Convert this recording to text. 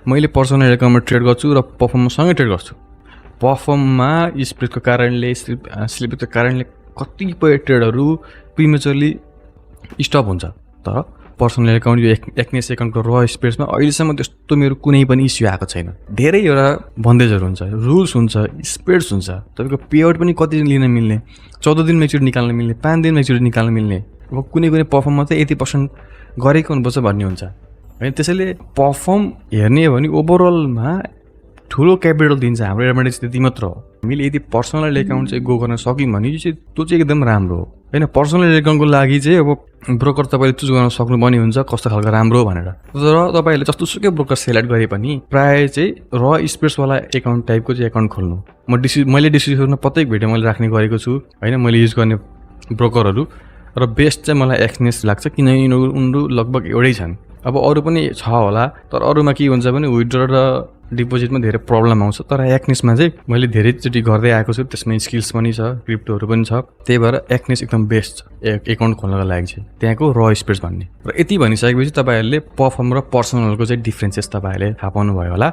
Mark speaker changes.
Speaker 1: मैले पर्सनल एकाउन्टमा ट्रेड गर्छु र पर्फर्मसँगै ट्रेड गर्छु। पर्फर्ममा स्प्रेडको कारणले स्लिपको कारणले कतिपय ट्रेडहरू प्रिमेचरली स्टप हुन्छ। तर पर्सनल एकाउन्ट यो एक्नेस एकाउन्टको र स्प्रेड्समा अहिलेसम्म त्यस्तो मेरो कुनै पनि इस्यु आएको छैन। धेरैवटा बन्देजहरू हुन्छ, रुल्स हुन्छ, स्प्रेड्स हुन्छ, तपाईँको पेआउट पनि कति दिन लिन मिल्ने, 14 दिनमा एकचोटि निकाल्न मिल्ने, 5 दिनमा एकचोटि निकाल्न मिल्ने, अब कुनै पर्फर्ममा चाहिँ 80% गरेको हुनुपर्छ भन्ने हुन्छ होइन। त्यसैले पर्फर्म हेर्ने हो भने ओभरअलमा ठुलो क्यापिटल दिन्छ। हाम्रो एडभान्टेज त्यति मात्र हो। हामीले यदि पर्सनल एकाउन्ट चाहिँ गो गर्न सक्यौँ भने त्यो चाहिँ एकदम राम्रो हो होइन। पर्सनल एकाउन्टको लागि चाहिँ अब ब्रोकर तपाईँले चुज गर्न सक्नुपर्ने हुन्छ कस्तो खालको राम्रो हो भनेर। तर तपाईँहरूले जस्तोसुकै ब्रोकर सेलेक्ट गरे पनि प्रायः चाहिँ र स्प्रेड्सवाला एकाउन्ट टाइपको चाहिँ एकाउन्ट खोल्नु। मैले डिस्क्रिप्सनमा प्रत्येक भिडियो मैले राख्ने गरेको छु होइन, मैले युज गर्ने ब्रोकरहरू। र बेस्ट चाहिँ मलाई एक्सनेस लाग्छ किनकि उनीहरू लगभग एउटै छन्। अब अरू पनि छ होला, तर अरूमा के हुन्छ भने विथड्र र डिपोजिटमा धेरै प्रब्लम आउँछ। तर एक्नेसमा चाहिँ मैले धेरैचोटि गर्दै आएको छु, त्यसमा स्किल्स पनि छ, क्रिप्टोहरू पनि छ। त्यही भएर एक्नेस एकदम बेस्ट एकाउन्ट खोल्नको लागि चाहिँ त्यहाँको र स्प्रेड्स भन्ने। र यति भनिसकेपछि तपाईँहरूले पर्फर्म र पर्सनलको चाहिँ डिफ्रेन्सेस तपाईँहरूले थाहा पाउनु भयो होला।